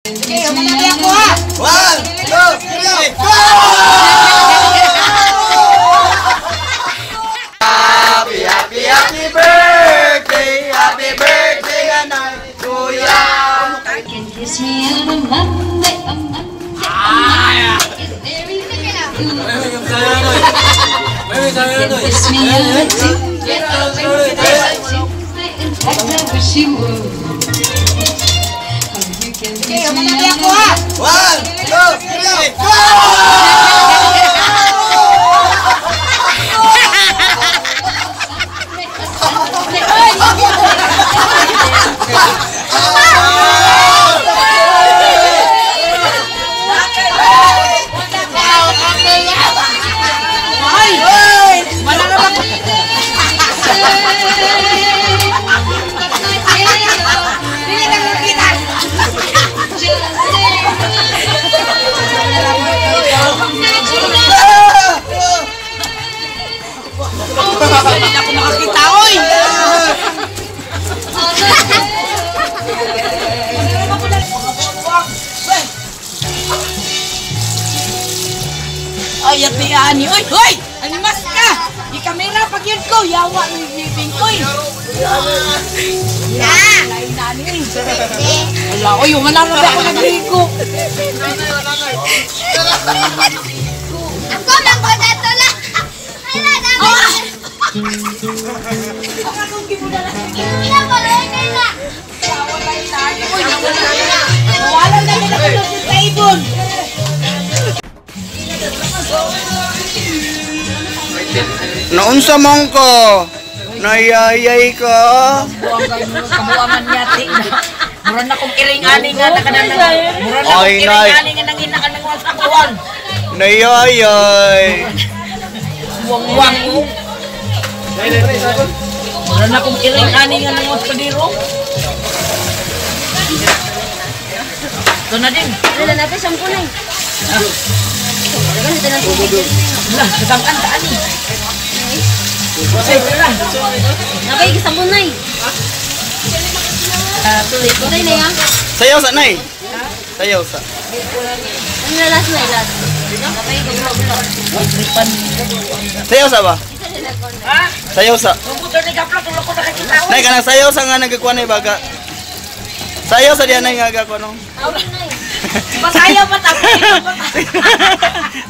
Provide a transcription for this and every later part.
Sige, humanami ako ha! 1, 2, 3, go! Happy, happy, happy birthday! Happy birthday, Nanay! Kuya! Can kiss me on a Monday, a Monday, a Monday is very, very good. Can kiss me on a Tuesday, a Wednesday, a Tuesday. In fact, I wish you would. Oh, you can Sige, kiss me humanami on ako a ha! 1, 2, 3, go! Sunday, a Ay! Wala na ba? Dili na ko kita! Dili na ko makakita, oy! Ay, ati ani, oy, oy! Animas ka! Ikamera pag yun ko, yawa ni living, oy! Lain na ani, oy. Wala, oy, wala na ba ako nagligo? Ako man ko dato lang. Wala na. Ina ko lang na. Wala na nila ko sa ibon. Naunsa man ka? Nayayay ka? Kabuangan niya, ti. Mura na kong iring-ani nga na kanang mura na kong Ay, nay. iring-ani nga nangina ka ng sa kuwan. Nayayay. Wang-wang ko. Mura na kong iring-ani nga nang padiro. Ito na din. Wala natin shampoo na. Dito na tubig. Wala, kasangkan ta ani. Ay, tara. Nabay sabon na. Tuloy ko. Nay na yan. Sayaw sa nay. Sayaw sa. Ano na last na last? Nabay gulo-gulo. Sayaw sa ba? Ha? Sayaw sa. Tumuto ni kaplak, wala ko nakakita. Nay kanang sayaw sa nga nagakuha nay baga. Sayaw sa diyan nay nga gakuha no. Masayaw pa tapos.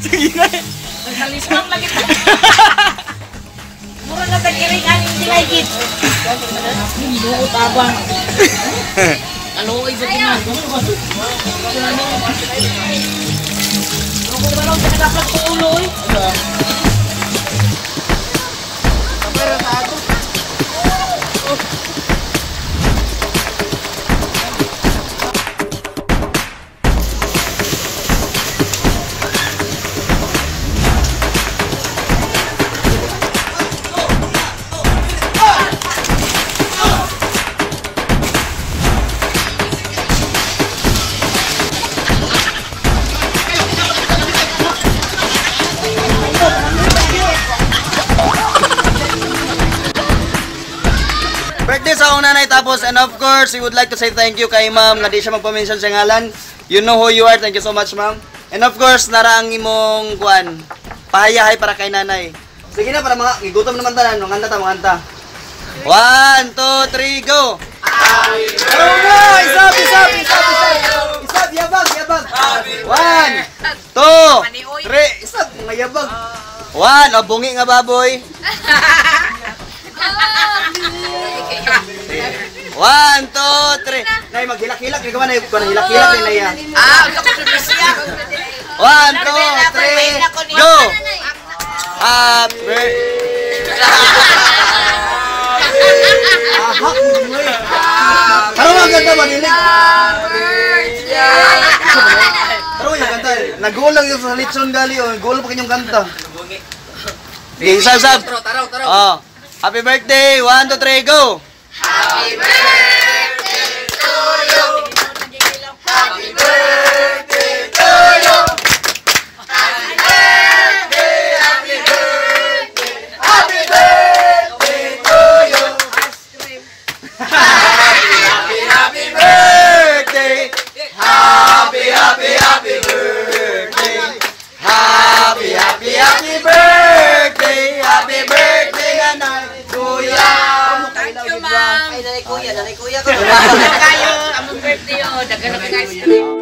Sige nay. Nagkalismang lagi ta. Mura na tag-iring-ani hindi lagi. Buot abang. Kaluoy sa kinag. Ako ba lang sa nagaplak ko ulo eh. Birthday sa akong nanay tapos, and of course, we would like to say thank you kay ma'am nga di siya magpa-mention sa ngalan. You know who you are. Thank you so much, ma'am. And of course, nara ang imong kuan. Pahayahay para kay nanay. Sige na para mga gigutom naman tanan, manganta ta, manganta. 1, 2, 3, go. Go na! Isab, isab, isab, isab. Isab, yabag, yabag. 1, 2, 3, isab, mga yabag. 1, oh, bungi nga baboy. 1, 2, 3. Nay, maghilak-hilak. Hindi ka ba, nay? Kung hilak-hilak, nay, nay. Ah, ako sa siya. 1, 2, 3, go! Happy birthday! Aha! Taro ang ganda ba, Nilig? Taro yung kanta. Nag-goal lang yung sa litson gali. Oh. Goal pa kanyang kanta. Sige, isab, isab. Oh. Happy birthday! 1, 2, 3, go! Happy birthday to you. Happy birthday to you. Happy birthday, happy birthday, happy birthday to you. Happy, happy, happy birthday. Happy Happy birthday, happy birthday, nanay, kuya. Thank you, ma'am. Ay, nanay kuya, nanay kuya ko. Kayo, among birthday oh, daghan na kay ice cream.